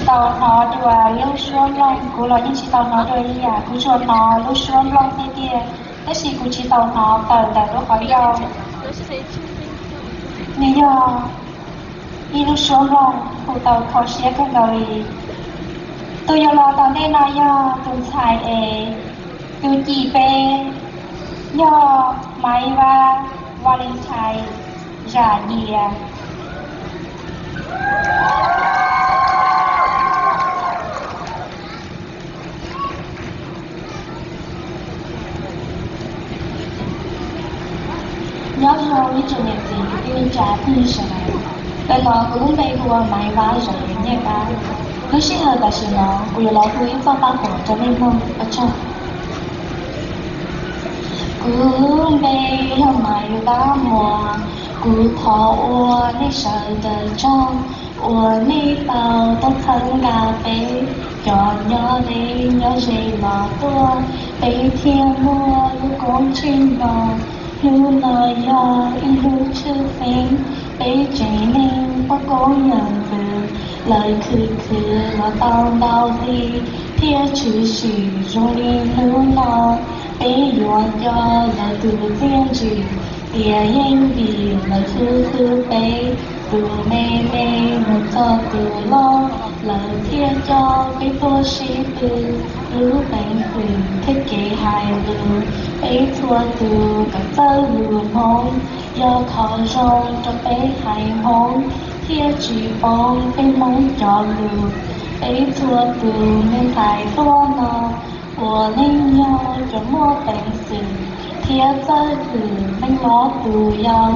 Tau hnov dua lub suab nplooj, kuv los yeej tsis tau hnov dua ib yam, kuv tsuas hnov lub suab nplooj tiag tiag, tab sis kuv tsis tau hnov tawm ntawm lub qhov ncauj. Nws yog ib lub suab nplooj kuv tau kho siab kawg nkaus li. Tus yuav los tom ntej no yog tus ntxhais es tus cim peb yog Maiv Vab Valentine Zam Yias. Nyob zoo ib tsoom niam txiv kwv tij neej tsa phooj ywg sawv daws, ntawm no kuv lub npe hu ua Maiv Vab Zam Yias Nyaj Kab. Lub sij hawm tam sim no kuv yuav los hu ib txoj paj huam rau nej mloog ua tsaug. Kuv lub npe yog Maiv Vab Muas, kuv thov ua nej sawv daws tsaug uas nej tau tuaj txhawb nqa peb cov nyob deb nyob ze los tuaj, peb thiaj muaj lub koob tsheej no. Hnub no yog ib hnub tshwj xeeb, peb tsev neeg poj koob yawm ntxwv lawv khwv khwv los tau ntau hli thiaj tshwm sim zoo li hnub no. Peb yuav nco lawv tus txiaj ntsig tias yeej vim lawv hlub hlub peb, tus me me mus txog tus loj, lawv thiaj coj peb tuaj sib tw. Lub peev xwm thiab kev hais lus, peb txhua tus kom txawj lus Hmoob, yog qhov zoo rau peb haiv Hmoob thiaj tsis poob peb Hmoob cov lus. Peb txhua tus me ntxhais tuaj no puav leej yog cov muaj peev xwm thiab txawj hwm neej mob tus yau.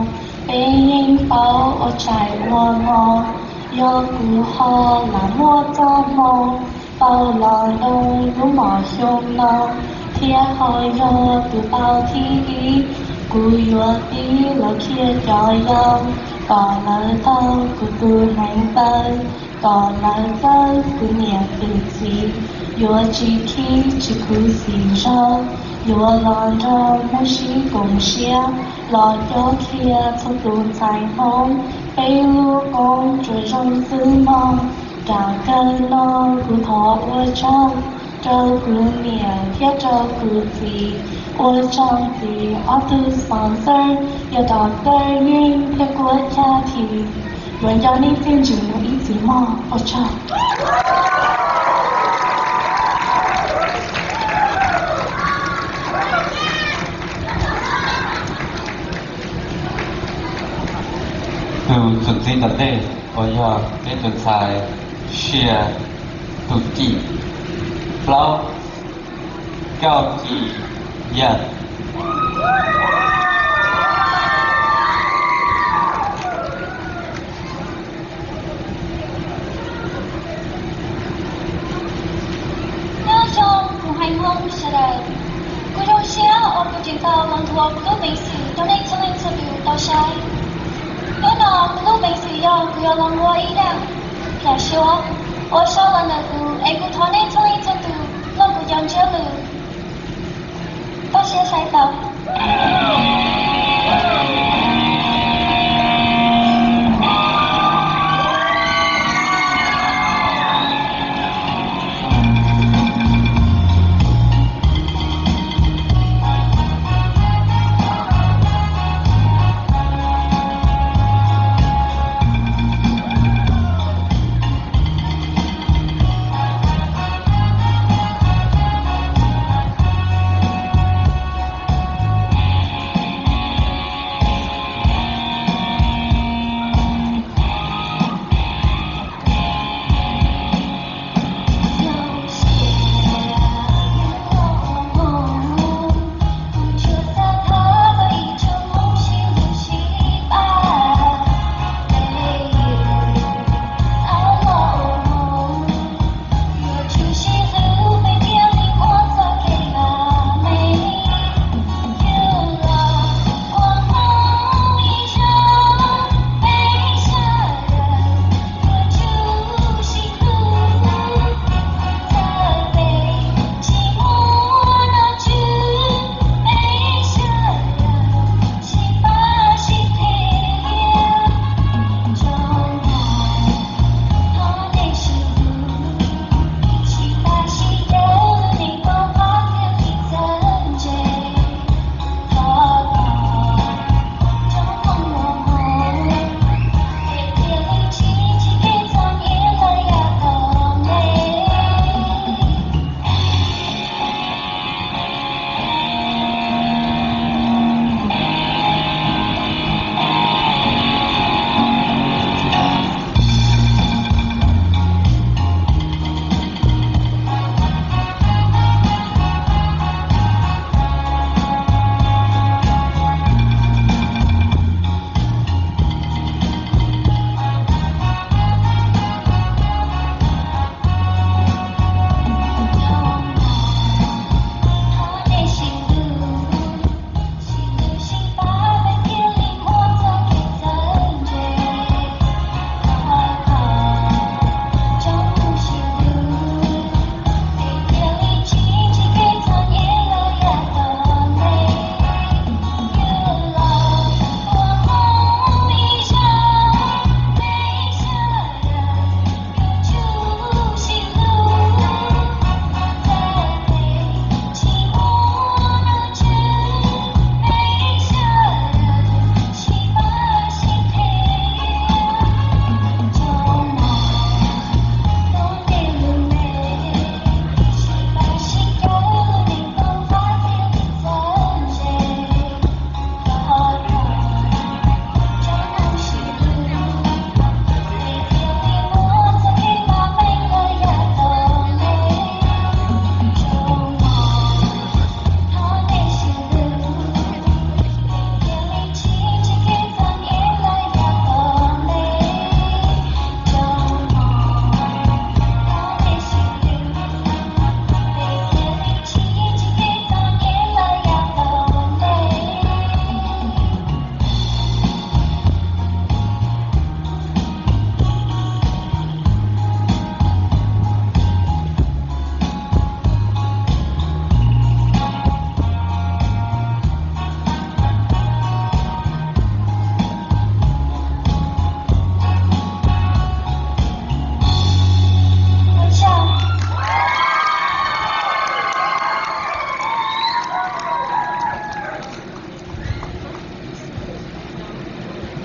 Peb yeej paub ua tshais ua hmo, yog kuv ho lam muaj txoj hmoo tau los ntoo lub mom xyoo no, thiab ho yog tus tau thib ib, kuv yuav tib los qhia cov yau kom lawv taug kuv tus hneev taw, kom lawv txawj kuv niam tus txiv, yuav tsis khib tsis khuv xim zog, yuav los nrog Hmoob sib koom siab los cob qhia txhua tus ntxhais Hmoob. Peb lub koob tsuas zoo xwb mog. Kam kawg no kuv thov ua tsaug rau kuv niam thiab rau kuv txiv, ua tsaug ntxiv ob tug sponsor yog Doctor Yeej thiab Kuab Chaj Thim. Yuav nco nej txiaj ntsig mus ib txhis mog, ua tsaug. Tus txuas ntxiv tom ntej uas yog peb tus ntxhais Sia, tus cim plaub, Kauj Cim Yaj. Nyob zoo kuv haiv Hmoob sawv daws. Kuv zoo siab uas kuv tseem tau los nthuav kuv lub peev xwm rau nej txhua leej txhua tus tau saib. Hnub no kuv lub peev xwm yog kuv yuav los ua ib daim pham suab ua sau los ntawm kuv, es kuv thov nej txhua leej txhua tus mloog kuv cov ntsiab lus. Toj siab saib tau.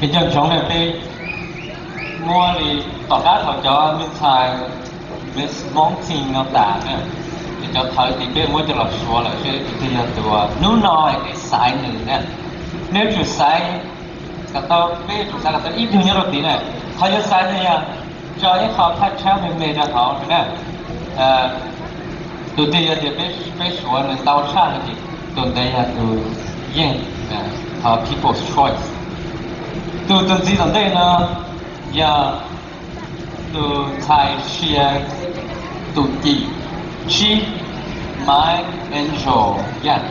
Nco ntsoov na, peb muab li tom qab thaum cov me ntxhais Miss Mountain no tas na, ces cov thawv tid peb muab coj los suav lawm seb tus twg yog tus, hnub no peb xaiv nws na. Neb yuav tsum xaiv kom tau, peb yuav tsum xaiv kom tau ib tug nyob rau tid na. Qhov yuav xaiv no yog tso ib qho thaj tshiab me me rau hauv na. Tus twg yog tias peb suav nws ntau tshaj no ces tus ntawd yog tus yeej, qhov People's Choice. Tus, tus ntxiv tom ntej no yog tus ntxhais Sia, tus cim tsib, Maiv Angel Yaj.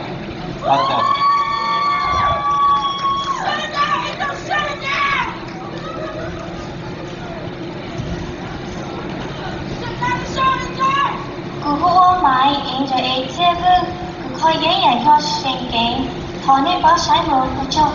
Kuv hu ua Maiv Angel Yaj thiab kuv, kuv qhov yeeb yam yog seem kev, thov nej pab saib mus ua tsaug.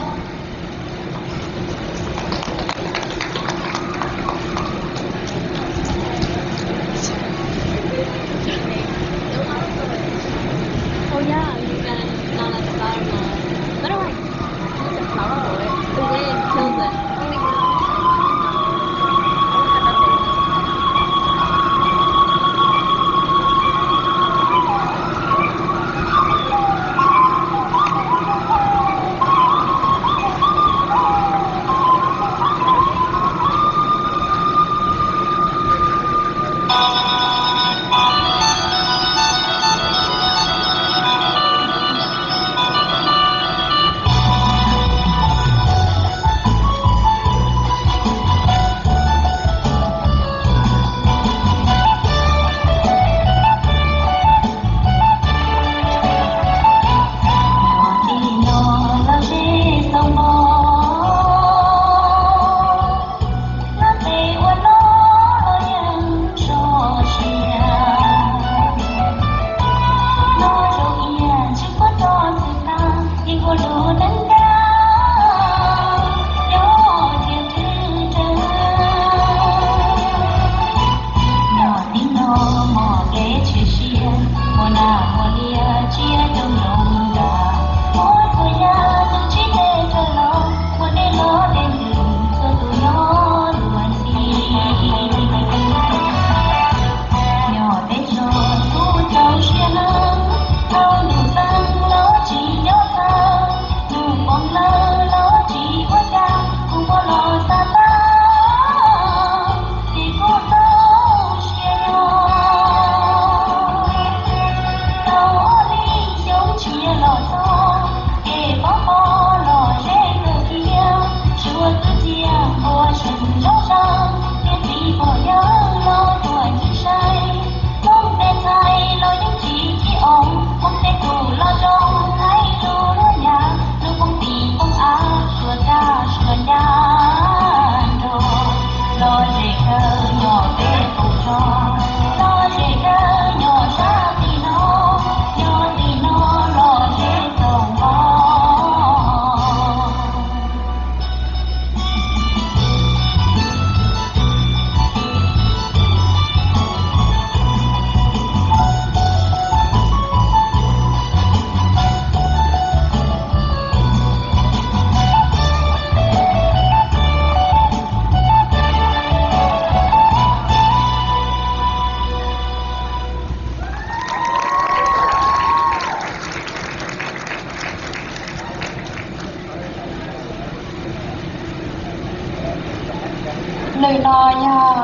Lwm no yog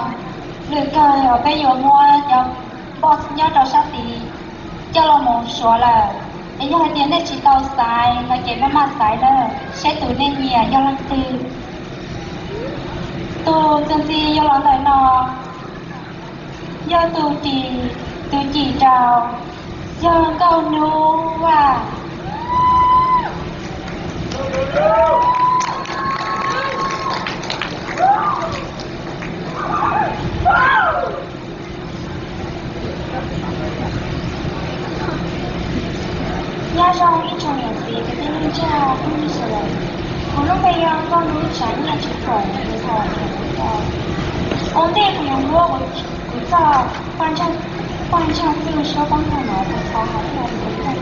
lwm kawg uas peb yuav muab cov box nyob rau sab tid coj los mus suav lawm. Es yog hais tias nej tsis tau xaiv no ces maj maj xaiv na, seb tus nej nyiam yog leej twg. Tus txuas ntxiv yuav los ntawm no yog tus cim, tus cim rau yog Nkauj Hnub Vaj. Nyob zoo ib tsoom niam txiv kwv tij neej tsa phooj ywg sawv daws. Kuv lub npe yog Nkauj Hnub Tsav Nyiaj Tswv Khoom, kuv thaum ua ntej kuv yuav muab kuv txoj paj ntsag, paj ntsag txuj suab poob tag no kuv thov hais rau kuv tag.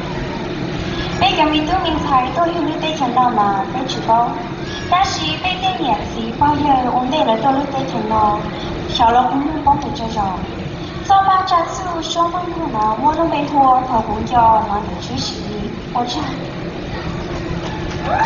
Peb cov me tub me ntxhais tuaj yug lub teb chaws no mas peb tsis paub, Tab sis peb tej niam txiv pog yawg ua ntej lawv tuaj lub teb chaws no, xyov lawv qub hnub poob mus tsawg zaus. Txoj paj tsaj txuj suab muaj nug no muaj lub npe hu ua Thaum Kuv Nco no nws tshwm sim li ua tsaug. Ua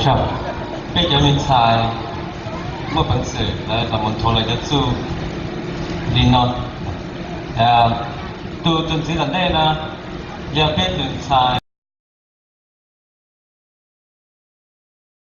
tsaug. Peb cov me ntxhais muaj peev xwm lawv los mus nthuav lawv cov txuj li no. Tus tus ntxiv tom ntej no yog peb tus ntxhais